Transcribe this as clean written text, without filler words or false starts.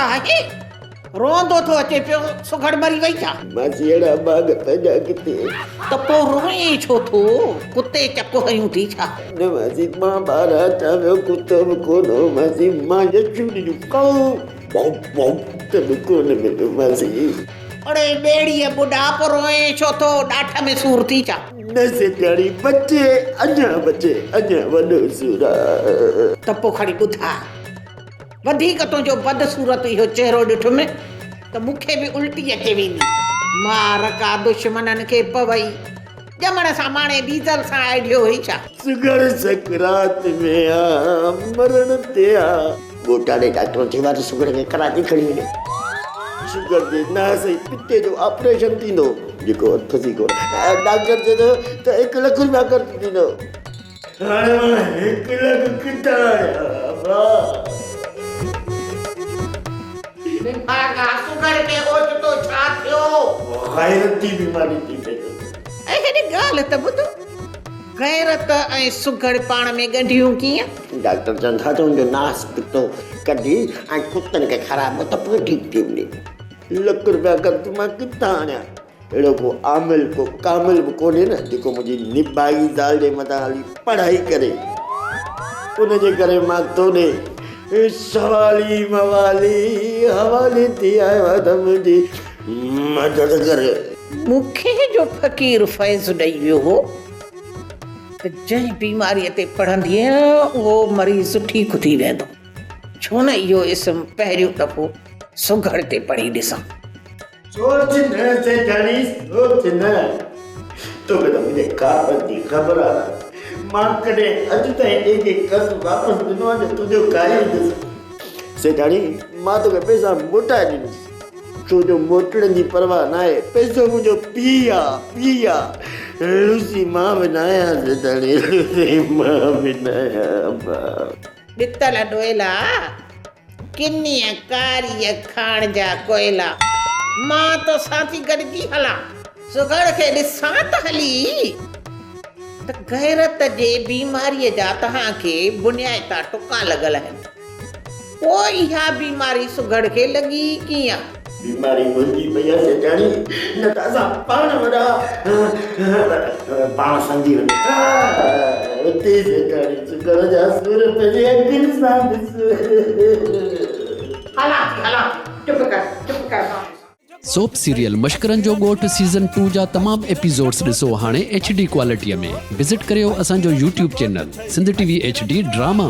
آهي؟ روئندو ٿو اچي پيو، سگهڙ مري وئي ڇا؟ ماسي اهڙا ڀاڳ پنهنجا ڪٿي. ته پوء روئين ڇو ٿو؟ ڪتي چڪ هنيون ٿي ڇا؟ نه ماسي مان ٻار اچان ويو ڪتو به ڪونه هو ماسي مان يشو ڏنيون ڪئو ڀونڪ ڀونڪ ته به ڪونه مليو ماسي. اڙي ٻيڙيء ٻڏا پوء روئين ڇو ٿو؟ ڏاٺ ۾ سور ٿي ڇا؟ نه سيٺياڻي بچي اڃا بچي اڃا وڏو سور آ. ته پوء کڻي ٻڌاء. وڌيڪ تنهنجو بدصورت اهو چهرو ڏٺم ته مون کي به الٽي اچي ويندي. مار ڪا دشمنن کي پوئي. ڄمڻ سان ماڻي ڊيزل سان آئيڊيو هئي ڇا؟ سگهڙ سڪرات ۾ آ مرڻ تي آ. ڳوٺاڻي ڊاڪٽر چيو آ ته سگهڙ کي ڪراچي کڻي وڃو. سگهڙ جي ناس ۽ پتي جو آپريشن ٿيندو جيڪو اٿس ئي ڪونه. ڊاڪٽر چئي ٿو ته هڪ لک روپيا خرچ ٿيندو. هاڻي مان هڪ لک ڪٿان آڻيان ابا. نڀاڳا سگهڙ کي اوچتو ڇا ٿيو؟ غيرتي بيماري ٿي پئي اٿس. ۽ هيڏي ڳالهه ته ٻڌ، غيرت ۽ سگهڙ پاڻ ۾ ڳنڍيون ڪيئن؟ ڊاڪٽر چون ٿا ته ان جو ناس پتو ڪڍي ۽ ڪتن کي کارائبو ته پوء ٺيڪ ٿي ويندي. لک رپيا خرچ مان ڪٿان آڻيان؟ اهڙو ڪو عامل ڪو ڪامل به ڪونهي نه جيڪو منهنجي نڀاڳي زال جي مٿان هلي پڙهائي ڪري. ان جي ڪري مان تو ڏي سوالي موالي حوالي ٿي آيو آهيان ته منهنجي مدد ڪر. مون کي جو فقير فيض ڏئي ويو هو ته جنهن بيماريء تي پڙهندينء اهو مريض ٺيڪ ٿي ويندو. ڇو نه اهو اسم پهريون دفعو سگهڙ تي پڙهي ڏسان. سوچ نه سيٺاڻي سوچ نه. توکي ته منهنجي ڪاپن جي خبر آ نه. مان ڪڏهن اڄ تائين ڪنهن کي قرض واپس ڏنو آ جو تنهنجو کائي ويندس. سيٺاڻي مان توکي پئسا موٽائي ڏيندس. ڇو جو موٽڻ جي پرواهه ناهي. پئسو منهنجو پيء آ پيء آ. لوسي مان به ناهيان سيٺاڻي لوسي مان به ناهيان ابا. ڏتل ڏوئلا ڪنيء ڪاريء کاڻ جا ڪوئلا. مان توسان ٿي گڏجي هلان. سگهڙ کي ڏسان ته هلي. ته غيرت جي بيماريء جا توهان کي بنيائتا ٽڪا لڳل آهن. پوء اها بيماري سگهڙ کي لڳي ئي ڪيئن؟ بيماري منهنجي پئي آهي سيٺياڻي، نه ته اسان پاڻ وڏا پاڻ سمجهي وڃ. اتي سيٺياڻي سگهڙ جا سور پنهنجي اکين سان ڏس. هلان ٿي هلان ٿي چپ ڪر چپ ڪر مان. سوپ سيريل مشڪرن جو ڳوٺ سيزن ٽو جا تمام ايپيسوڊس ڏسو هاڻي ايڇ ڊي ڪوالٽي ۾ وزٽ ڪريو اسان جو YouTube channel Sindh T V H D drama.